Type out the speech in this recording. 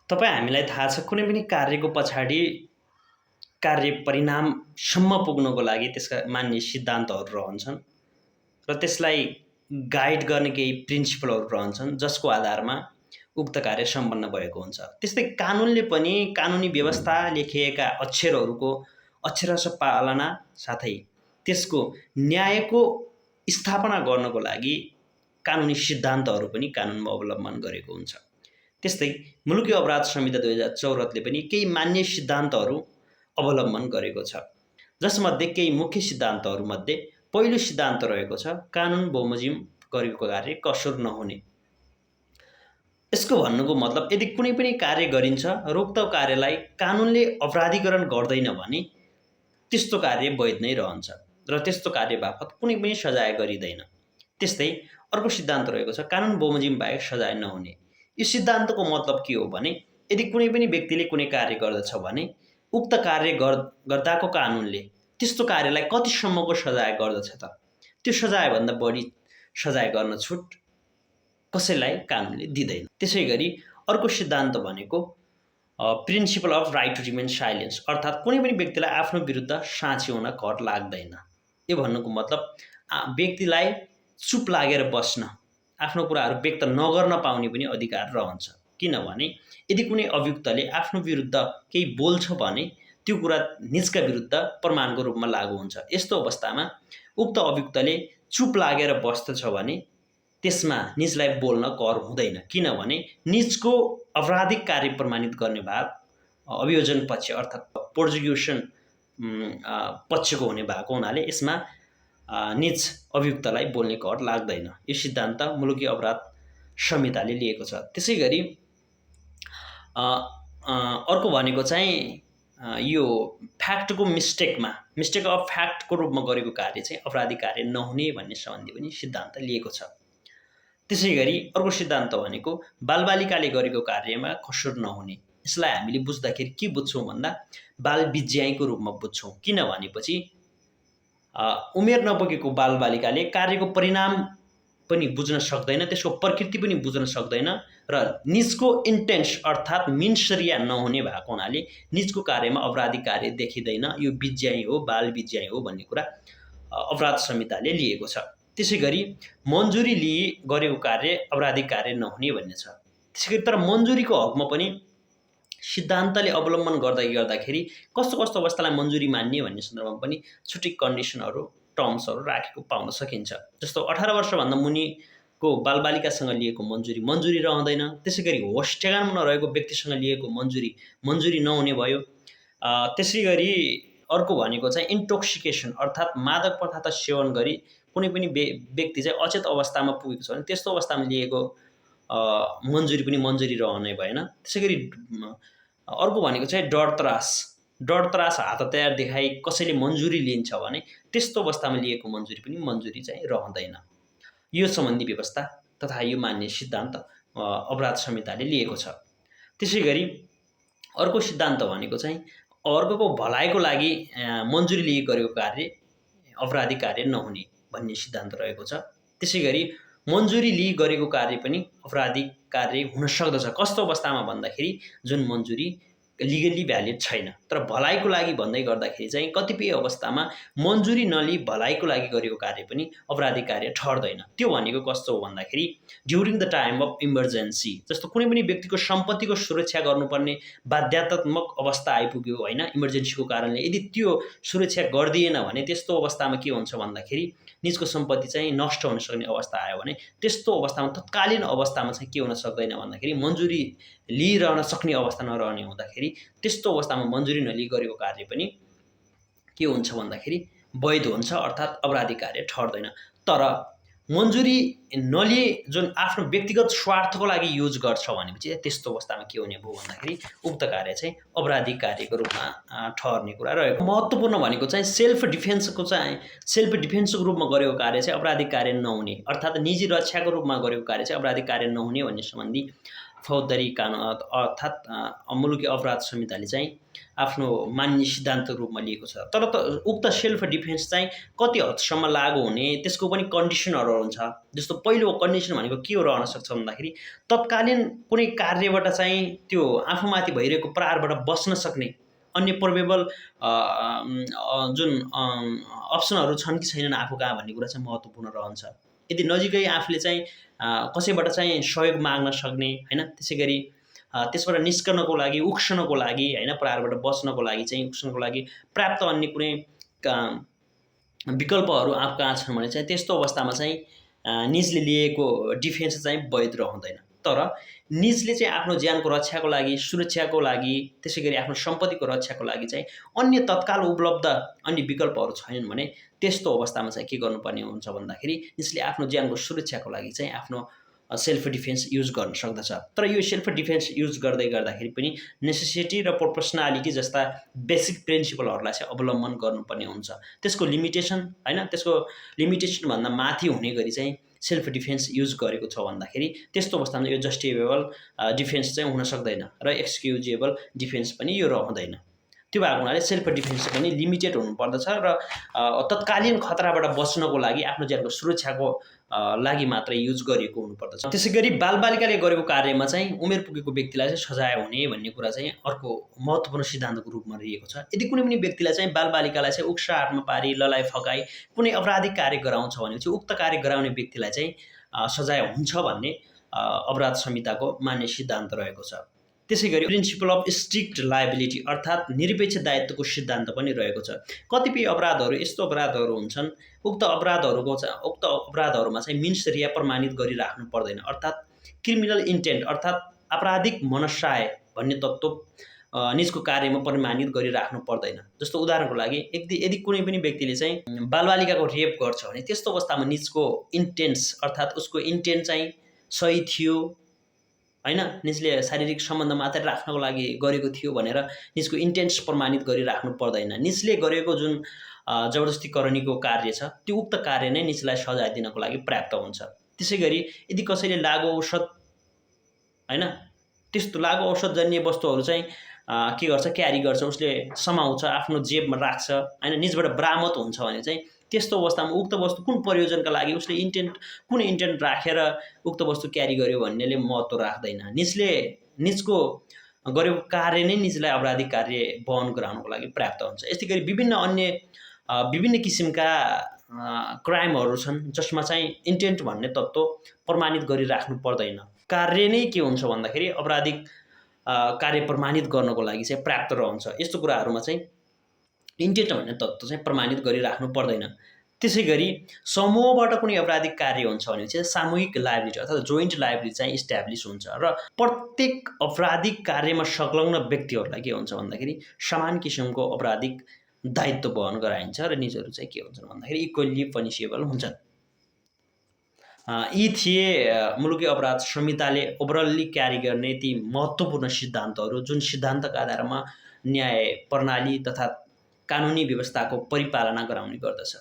तपाईँ हामीलाई थाहा छ कुनै पनि कार्यको पछाडि कार्य परिणामसम्म पुग्नको लागि त्यसका मान्य सिद्धान्तहरू रहन्छन् र त्यसलाई गाइड गर्ने केही प्रिन्सिपलहरू रहन्छन् जसको आधारमा उक्त कार्य सम्पन्न भएको हुन्छ। त्यस्तै कानुनले पनि कानुनी व्यवस्था लेखिएका अक्षरहरूको अक्षरश पालना साथै त्यसको न्यायको स्थापना गर्नको लागि कानुनी सिद्धान्तहरू पनि कानुनमा अवलम्बन गरेको हुन्छ। त्यस्तै मुलुकी अपराध संहिता 2074ले पनि केही मान्य सिद्धान्तहरू अवलम्बन गरेको छ, जसमध्ये केही मुख्य सिद्धान्तहरूमध्ये पहिलो सिद्धान्त रहेको छ कानुन बमोजिम गरेको कार्य कसुर नहुने। यसको भन्नुको मतलब यदि कुनै पनि कार्य गरिन्छ र उक्त कार्यलाई कानुनले अपराधीकरण गर्दैन भने त्यस्तो कार्य वैध नै रहन्छ र त्यस्तो कार्य बापत कुनै पनि सजाय गरिँदैन। त्यस्तै अर्को सिद्धान्त रहेको छ कानुन बमोजिम बाहेक सजाय नहुने। यो सिद्धान्तको मतलब के हो भने यदि कुनै पनि व्यक्तिले कुनै कार्य गर्दछ भने उक्त कार्य गर्दाको कानुनले त्यस्तो कार्यलाई कतिसम्मको सजाय गर्दछ त, त्यो सजायभन्दा बढी सजाय गर्न छुट कसैलाई कानुनले दिँदैन। त्यसै गरी अर्को सिद्धान्त भनेको principle of right to remain silence, अर्थात् कुनै पनि व्यक्तिलाई आफ्नो विरुद्ध साँची हुन कर लाग्दैन। यो भन्नुको मतलब व्यक्तिलाई चुप लागेर बस्न, आफ्नो कुराहरू व्यक्त नगर्न पाउने पनि अधिकार रहन्छ। किनभने यदि कुनै अभियुक्तले आफ्नो विरुद्ध केही बोल्छ भने त्यो कुरा निजका विरुद्ध प्रमाणको रूपमा लागू हुन्छ। यस्तो अवस्थामा उक्त अभियुक्तले चुप लागेर बस्दछ भने त्यसमा निजलाई बोल्न कर हुँदैन, किनभने निजको आपराधिक कार्य प्रमाणित गर्ने भाग अभियोजन पक्ष अर्थात् प्रोजिक्युसन पक्षको हुने भएको हुनाले यसमा निज अभियुक्तलाई बोल्ने कर लाग्दैन। यो सिद्धान्त मुलुकी अपराध संहिताले लिएको छ। त्यसै गरी अर्को भनेको चाहिँ यो फ्याक्टको मिस्टेक अफ फ्याक्टको रूपमा गरेको कार्य चाहिँ अपराधिक कार्य नहुने भन्ने सम्बन्धी पनि सिद्धान्त लिएको छ। त्यसै गरी अर्को सिद्धान्त भनेको बालबालिकाले गरेको कार्यमा कसुर नहुने। यसलाई हामीले बुझ्दाखेरि के बुझ्छौँ भन्दा बाल बिज्याइको रूपमा बुझ्छौँ। किन भनेपछि उमेर नपुगेको बालबालिकाले कार्यको परिणाम पनि बुझ्न सक्दैन, त्यसको प्रकृति पनि बुझ्न सक्दैन र निजको इन्टेन्स अर्थात् मिनसरिया नहुने भएको हुनाले निजको कार्यमा अपराधिक कार्य देखिँदैन। यो बिज्याइ हो, बाल बिज्याइ हो भन्ने कुरा अपराध संहिताले लिएको छ। त्यसै गरी मन्जुरी लिई गरेको कार्य अपराधिक कार्य नहुने भन्ने छ। त्यसै गरी तर मन्जुरीको हकमा पनि सिद्धान्तले अवलम्बन गर्दाखेरि कस्तो कस्तो अवस्थालाई मन्जुरी मान्ने भन्ने सन्दर्भमा पनि छुट्टै कन्डिसनहरू टर्म्सहरू राखेको पाउन सकिन्छ। जस्तो 18 वर्षभन्दा मुनिको बालबालिकासँग लिएको मन्जुरी रहँदैन। त्यसै गरी होस ठेगानमा नरहेको व्यक्तिसँग लिएको मन्जुरी नहुने भयो। त्यसै गरी अर्को भनेको चाहिँ इन्टोक्सिकेसन अर्थात् मादक पदार्थ सेवन गरी कुनै पनि व्यक्ति चाहिँ अचेत अवस्थामा पुगेको छ भने त्यस्तो अवस्थामा लिएको मन्जुरी पनि मन्जुरी रहने भएन। त्यसै गरी अर्को भनेको चाहिँ डर त्रास हात हतियार देखाई कसैले मन्जुरी लिन्छ भने त्यस्तो अवस्थामा लिएको मन्जुरी पनि मन्जुरी चाहिँ रहँदैन। यो सम्बन्धी व्यवस्था तथा यो मान्य सिद्धान्त अपराध संहिताले लिएको छ। त्यसै गरी अर्को सिद्धान्त भनेको चाहिँ अर्कोको भलाइको लागि मन्जुरी लिई गरेको कार्य अपराधिक कार्य नहुने भन्ने सिद्धान्त रहेको छ। त्यसै गरी मन्जुरी लिई गरेको कार्य पनि अपराधिक कार्य हुन सक्दछ। कस्तो अवस्थामा भन्दाखेरि जुन मन्जुरी लिगली भ्यालिड छैन तर भलाइको लागि भन्दै गर्दाखेरि चाहिँ कतिपय अवस्थामा मन्जुरी नलिई भलाइको लागि गरेको कार्य पनि अपराधिक कार्य ठहर्दैन। त्यो भनेको कस्तो हो भन्दाखेरि during the time of emergency, जस्तो कुनै पनि व्यक्तिको सम्पत्तिको सुरक्षा गर्नुपर्ने बाध्यात्मक अवस्था आइपुग्यो होइन, इमर्जेन्सीको कारणले यदि त्यो सुरक्षा गरिदिएन भने त्यस्तो अवस्थामा के हुन्छ भन्दाखेरि निजको सम्पत्ति चाहिँ नष्ट हुन सक्ने अवस्था आयो भने त्यस्तो अवस्थामा तत्कालीन अवस्थामा चाहिँ के हुन सक्दैन भन्दाखेरि मन्जुरी लिइरहन सक्ने अवस्था नरहने हुँदाखेरि त्यस्तो अवस्थामा मन्जुरी नलिई गरेको कार्य पनि के हुन्छ भन्दाखेरि वैध हुन्छ अर्थात् अपराधिक कार्य ठहर्दैन। तर मन्जुरी नलिई जुन आफ्नो व्यक्तिगत स्वार्थको लागि युज गर्छ भनेपछि त्यस्तो अवस्थामा के हुने भयो भन्दाखेरि उक्त कार्य चाहिँ अपराधिक कार्यको रूपमा ठहर्ने कुरा रहेको। महत्त्वपूर्ण भनेको चाहिँ सेल्फ डिफेन्सको रूपमा गरेको कार्य चाहिँ अपराधिक कार्य नहुने अर्थात् निजी रक्षाको रूपमा गरेको कार्य चाहिँ अपराधिक कार्य नहुने भन्ने सम्बन्धी फौजदारी कानुन अर्थात् मुलुकी अपराध संहिताले चाहिँ आफ्नो मान्य सिद्धान्तको रूपमा लिएको छ। तर उक्त सेल्फ डिफेन्स चाहिँ कति हदसम्म लागू हुने त्यसको पनि कन्डिसनहरू हुन्छ। जस्तो पहिलो कन्डिसन भनेको के हो रहन सक्छ भन्दाखेरि तत्कालीन कुनै कार्यबाट चाहिँ त्यो आफूमाथि भइरहेको प्रहारबाट बस्न सक्ने अन्य प्रोबेबल जुन अप्सनहरू छन् कि छैनन् आफू कहाँ भन्ने कुरा चाहिँ महत्त्वपूर्ण रहन्छ। यदि नजिकै आफूले चाहिँ कसैबाट चाहिँ सहयोग माग्न सक्ने हैन, त्यसै गरी त्यसबाट निस्कनको लागि उक्सनको लागि हैन, प्रहारबाट बच्नको लागि चाहिँ उक्सनको लागि पर्याप्त अन्य कुनै विकल्पहरू आफू कहाँ छन् भने चाहिँ त्यस्तो अवस्थामा चाहिँ निजले लिएको डिफेन्स चाहिँ वैध रहँदैन। तर निजले चाहिँ आफ्नो ज्यानको रक्षाको लागि, सुरक्षाको लागि, त्यसै गरी आफ्नो सम्पत्तिको रक्षाको लागि चाहिँ अन्य तत्काल उपलब्ध अन्य विकल्पहरू छैनन् भने त्यस्तो अवस्थामा चाहिँ के गर्नुपर्ने हुन्छ भन्दाखेरि निजले आफ्नो ज्यानको सुरक्षाको लागि चाहिँ आफ्नो सेल्फ डिफेन्स युज गर्न सक्दछ। तर यो सेल्फ डिफेन्स युज गर्दाखेरि पनि नेसेसिटी र प्रोपोर्सनालिटी जस्ता बेसिक प्रिन्सिपलहरूलाई चाहिँ अवलम्बन गर्नुपर्ने हुन्छ। त्यसको लिमिटेसन हैन, त्यसको लिमिटेसनभन्दा माथि हुने गरी चाहिँ सेल्फ डिफेन्स युज गरेको छ भन्दाखेरि त्यस्तो अवस्थामा यो जस्टिफिएबल डिफेन्स चाहिँ हुन सक्दैन र एक्सक्युजेबल डिफेन्स पनि यो रहँदैन। त्यो भएको हुनाले सेल्फ डिफेन्स पनि लिमिटेड हुनुपर्दछ र तत्कालीन खतराबाट बच्नको लागि आफ्नो ज्यानको सुरक्षाको लागि मात्र युज गरिएको हुनुपर्दछ। त्यसै गरी बालबालिकाले गरेको कार्यमा चाहिँ उमेर पुगेको व्यक्तिलाई चाहिँ सजाय हुने भन्ने कुरा चाहिँ अर्को महत्त्वपूर्ण सिद्धान्तको रूपमा लिएको छ। यदि कुनै पनि व्यक्तिलाई चाहिँ बालबालिकालाई चाहिँ उक्साहटमा पारी, ललाइ फकाई कुनै अपराधिक कार्य गराउँछ भने चाहिँ उक्त कार्य गराउने व्यक्तिलाई चाहिँ सजाय हुन्छ भन्ने अपराध संहिताको मान्य सिद्धान्त रहेको छ। त्यसै गरी प्रिन्सिपल अफ स्ट्रिक्ट लायबिलिटी अर्थात् निरपेक्ष दायित्वको सिद्धान्त पनि रहेको छ। कतिपय अपराधहरू यस्तो अपराधहरू हुन्छन् उक्त अपराधहरूमा चाहिँ मिन्स रिया प्रमाणित गरिराख्नु पर्दैन, अर्थात् क्रिमिनल इन्टेन्ट अर्थात् आपराधिक मनसाय भन्ने तत्त्व निजको कार्यमा प्रमाणित गरिराख्नु पर्दैन। जस्तो उदाहरणको लागि यदि कुनै पनि व्यक्तिले चाहिँ बालबालिकाको रेप गर्छ भने त्यस्तो अवस्थामा निजको इन्टेन्ट्स अर्थात् उसको इन्टेन्ट चाहिँ सही थियो हैन, निजले शारीरिक सम्बन्ध मात्रै राख्नको लागि गरेको थियो भनेर निजको इन्टेन्ट्स प्रमाणित गरिराख्नु पर्दैन। निजले गरेको जुन जबरजस्ती करनीको कार्य छ त्यो उक्त कार्य नै निजलाई सजाय दिनको लागि पर्याप्त हुन्छ। त्यसै गरी यदि कसैले लागु औषध हैन, त्यस्तो लागु औषध जन्य वस्तुहरू चाहिँ के गर्छ, क्यारी गर्छ, उसले समाउँछ, आफ्नो जेबमा राख्छ हैन, निजबाट बरामद हुन्छ भने चाहिँ त्यस्तो अवस्थामा उक्त वस्तु कुन प्रयोजनका लागि उसले कुन इन्टेन्ट राखेर उक्त वस्तु क्यारी गर्यो भन्नेले महत्त्व राख्दैन। निजको गरेको कार्य नै निजलाई आपराधिक कार्य वहन गराउनको लागि पर्याप्त हुन्छ। यस्तै गरी विभिन्न किसिमका क्राइमहरू छन् जसमा चाहिँ इन्टेन्ट भन्ने तत्त्व प्रमाणित गरिराख्नु पर्दैन। कार्य नै के हुन्छ भन्दाखेरि आपराधिक कार्य प्रमाणित गर्नको लागि चाहिँ पर्याप्त रहन्छ। यस्तो कुराहरूमा चाहिँ इन्टेन्ट भन्ने तत्त्व चाहिँ प्रमाणित गरिराख्नु पर्दैन। त्यसै गरी समूहबाट कुनै आपराधिक कार्य हुन्छ भने चाहिँ सामूहिक लायबिलिटी अर्थात् जोइन्ट लायबिलिटी चाहिँ इस्ट्याब्लिस हुन्छ र प्रत्येक आपराधिक कार्यमा संलग्न व्यक्तिहरूलाई के हुन्छ भन्दाखेरि समान किसिमको आपराधिक दायित्व वहन गराइन्छ र निजहरू चाहिँ के हुन्छन् भन्दाखेरि इक्वल्ली पनिसेबल हुन्छन्। यी थिए मुलुकी अपराध संहिताले ओभरअल्ली क्यारी गर्ने ती महत्त्वपूर्ण सिद्धान्तहरू जुन सिद्धान्तका आधारमा न्याय प्रणाली तथा कानुनी व्यवस्थाको परिपालना गराउने गर्दछ।